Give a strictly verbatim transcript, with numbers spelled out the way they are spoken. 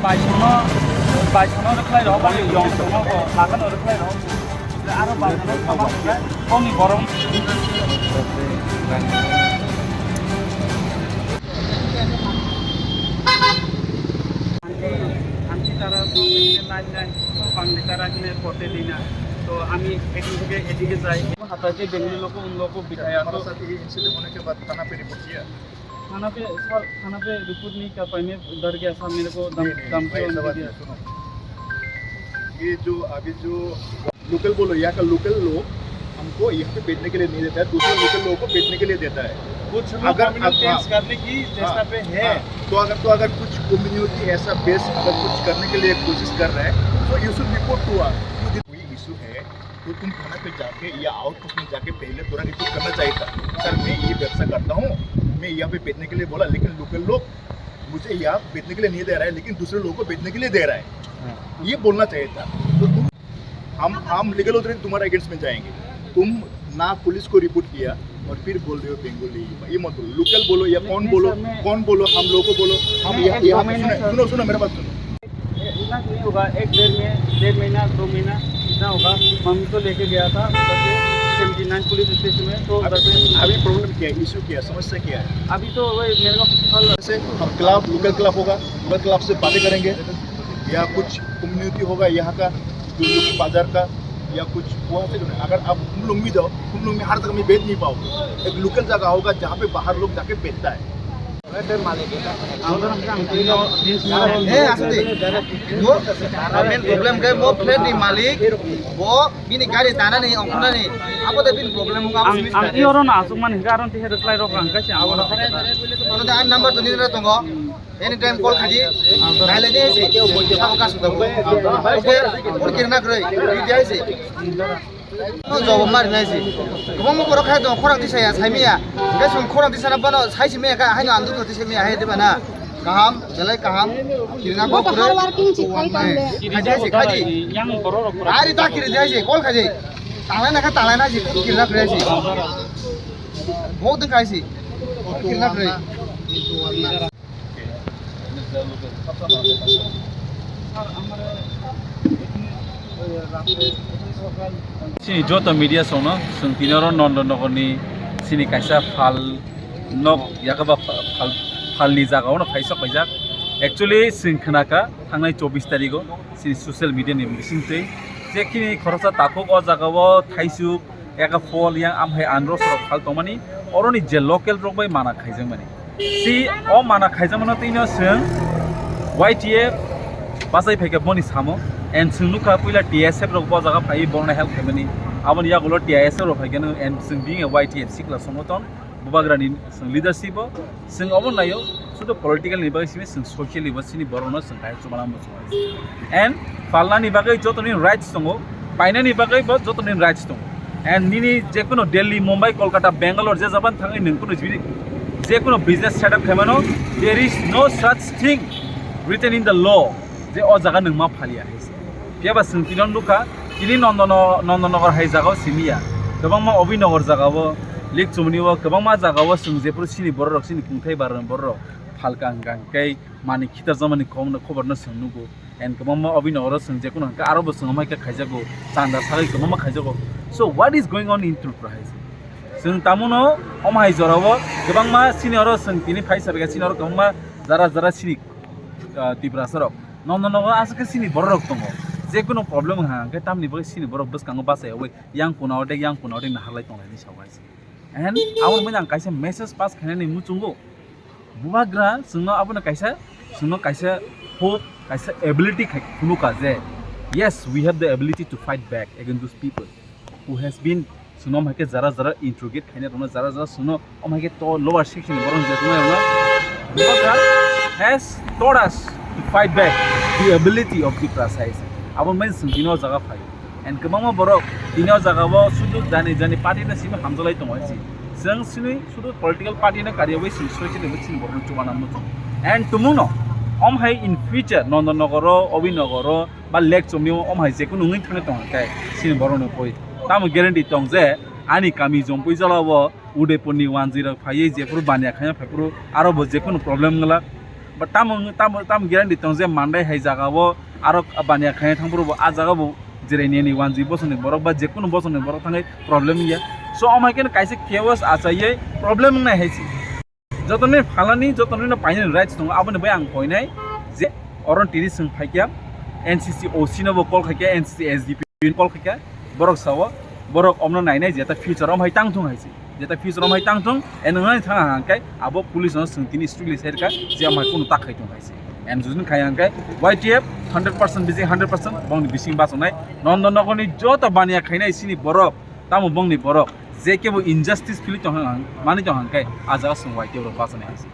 Baisono, baisono rwkhlai rok, bani yong sono bo, sakano rwkhlai rok. Aro baisono kama khe, kongni borok. Aunty, aunty তারা তো online নাই, তো বাংলা তারা কিনে পড়তে দিই না। তো আমি এখান থেকে এদিকে যাই। हाता के बेंगली लोग, उन लोग को बिठाया। तो हमारे साथ ये इंसिडेंट होने के बाद थाना पे रिपोर्ट किया? थाना पे, सर, थाना पे रिपोर्ट नहीं कर पाए। मैं डर गया, सर, मेरे को धम-, नहीं, नहीं, धमकी भाई, ऐसा वमकी बात दिया। नहीं, सुनो। ये जो अभी जो लोकल बोलो, यहाँ का लोकल लोग हमको यहाँ पे बैठने के लिए नहीं देता है, दूसरे लोकल लोगों को बैठने के लिए देता है। कुछ लोग अगर कम्युनिटी आप, हाँ, चेंज करने की चेष्टा हाँ, पे है। हाँ, तो अगर, तो अगर कुछ कम्युनिटी ऐसा बेस अगर कुछ करने के लिए कोशिश कर रहा है, तो you should report to us। कोई इशू है, तो तुम थाना पे जाके या आउटपोस्ट में जाके पहले थोड़ा रिपोर्ट करना चाहिए था। सर, मैं ये व्यवसाय करता हूँ, मैं यहाँ पे बैठने के लिए बोला, लेकिन लोकल लोग मुझे यहाँ बैठने के लिए नहीं दे रहा है, लेकिन दूसरे लोगों को बैठने के लिए दे रहा है, हाँ। ये बोलना चाहिए था। तो तुम, हम, हम लीगल अथॉरिटी तुम्हारे अगेंस्ट में जाएंगे। तुम ना पुलिस को रिपोर्ट किया और फिर बोल रहे हो बंगाली, ये मत बोलो। लोकल बोलो या नहीं, कौन नहीं बोलो, सर, मैं कौन बोलो, हम लोगों को बोलो, हम मैं यहाँ, एक दो यहाँ पे महीने सुनो, से सुनो, सुनो, मेरा बात सुनो। इतना नहीं होगा, एक डेढ़ में, डेढ़ महीना, दो महीना इतना होगा। मम्मी को लेके गया था उधर से सेवेंटी नाइन पुलिस स्टेशन में, तो उधर अभी, पे अभी प्रॉब्लम क्या है, इशू क्या है, समस्या क्या है? अभी तो वही मेरे को कल से हम क्लब, लोकल क्लब होगा, लोकल क्लब से बातें करेंगे, या कुछ कम्युनिटी होगा यहाँ का, जो लोग बाजार का, या कुछ वहाँ से जो है। अगर आप हम लोग में जाओ, हम लोग में हर जगह में बैठ नहीं पाओगे। एक लोकल जगह होगा जहाँ पे बाहर लोग जाके बैठता है। He, aswk di. Bo, main problem khe bo flat ni malik, bo bini gari tanani, ongkhornani, abo de bini problem wngkha, abo ang, solution ang khe. Iyoro no aswk mani hwnkhe, aro tei rwkhlai rok ang khe se abo. Ano de ani number to nini tongo. Anytime call khaidi. Nailai de se. Abo kasu da bo. Oke, pur kirna kroi. Di dia se. No job mari nai si. Kwbangma borok khai tongo, khorang tisaya, saimaya. Hingke chwng khorang tisana bono sai simaya kha, haino anduk to tisamaya hai diba na. Kaham, belai kaham. Kirina bo bo kwrwi. Hard working si khai tong de. Khaidi hai si, khaidi. Yang borok rok. Ari ta kiri hai si, call khaidi. Tanglai na kha, tanglai na si, kirina kwrwi si. Bo ding khai si. Kirina kwrwi. Chini joto media songno chwng tini oro Nondonogorni chini kaisa phal nok yakaba phal, phalni jagao no phaisok paijak. Actually chwng khnakha thangnai chobbish tarigo chini social media ni bisingtwi je khini khoroksa takhuk o jagao thaisuk Eka Paul yang amhai andro sorok phal tongmani, oroni je local rok bai mana khaijakmani. Si o mana khaijakmano tino chwng Y T F bachai phaikha boni samo, and chwng nukha puila T S F rok bo jaga phaiwi borokno help khaimani. Aboni yagulo T S F rok phaikha and chwng bini Y T F sikla songoton bubagrani chwng leadership o chwng obo naio, sudu political ni bagwi simi chwng social ni bo chini borokno chwng kaiha chubana muchungo. And phalnani bagwi jotoni rights tongo, painani bagwi bo jotoni rights tongo. And nini jekuno Delhi, Mumbai, Kolkata, Bangalore je jaban thangwi nwng kuno jibini jekuno business setup khaimano, there is no such thing written in the law je o jaga nwng ma phalia hai se. Phiya ba chwng tino nukha, tini Nondono-, Nondonogor hai jagao simiya, kwbangma Obinagar jagao, Likchumuni o kwbangma jagao chwng jephuru chini borok rok, chini kungthai barani borok rok phalka hwnkha hwnkhe mani khitarjakmani khobor no chwng nugo. And kwbangma Obinagar o chwng jekuno hwnkhe aro bo chwng omo hai khe khaijago, chanda sagwi kwbangma khaijago. So what is going on in Tripura hai se? Chwng tamono omo hai jorao kwbangma chini oro chwng tini phai sabaikha, chini oro kwbangma jara jara chini, ah, Tiprasa rok. Nondonogor aswk khe chini borok rok tongo. Jekuno problem wngkha hwnkhe tamni bagwi chini borok bwskango bachai oi yang kuna odek, yang kuna odek naharlai tonglaini sawi. And aboni bagwi ang kaisa message pass khainani muchungo. Bubagra chwngno abono kaisa, chwngno kaisa hope, kaisa ability khai phunukha je, yes, we have the ability to fight back against those people who has been, chwngno omo hai khe jara jara interrogate khaina rwno, jara jara chwngno omo hai khe to lower section ni borok je tongnairokno, Bubagra has taught us to fight back the ability of the Tiprasa hai se. Aboni bagwi chwng tini o jaga phai. And kwbangma borok tini o jaga o sudu jani jani party no simi hamjalai tongo hai se. Chwng sini sudu political party no kariya bai chwng soi chini chini borok no chubana muchung. And tumung no om hai in future Nondonogor o, Obinagar o, ba Lake Chomni o om hai jekunu wngwi thangwi tongkha khe chini borok no poi. Tamo guarantee tong je ani kami Jompui jala o Udaipur ni wanjwi rok phaiwi jephuru baniya khaina phaiphuru aro bo jekunu problem wngla. Tamo tamo tamo guarantee tong je mandai hai jaga o aro baniya khaina thang phuru bo a jaga bo jirai nini wanjwi bosongni borok ba jekunu bosongni borok thangwi problem ya. So omo hai khe kaisa chaos achaiye problem wngnai hai se. Jotoni phalani, jotoni no painani rights tongo, aboni bai ang koinai je oron tini swng phaikya, N C C O C no bo call khaikya, N C C S D P no call khaikya, borok sao, borok omno nainai jeta future om hai tang thung hai se, jeta future om hai tang thung, and nang thang hang kai abo police no swng tini strictly sai ka je am hai kunu tak khai thung hai se, and judin khai hang kai Y T F hundred percent bising hundred percent bongni bising bachonai, nondo nokoni joto baniya khainai sini borok, tamo bongni borok, je kebo injustice feel tong hang, mani tong hang kai a jaga swng Y T F rok bachonai hai se.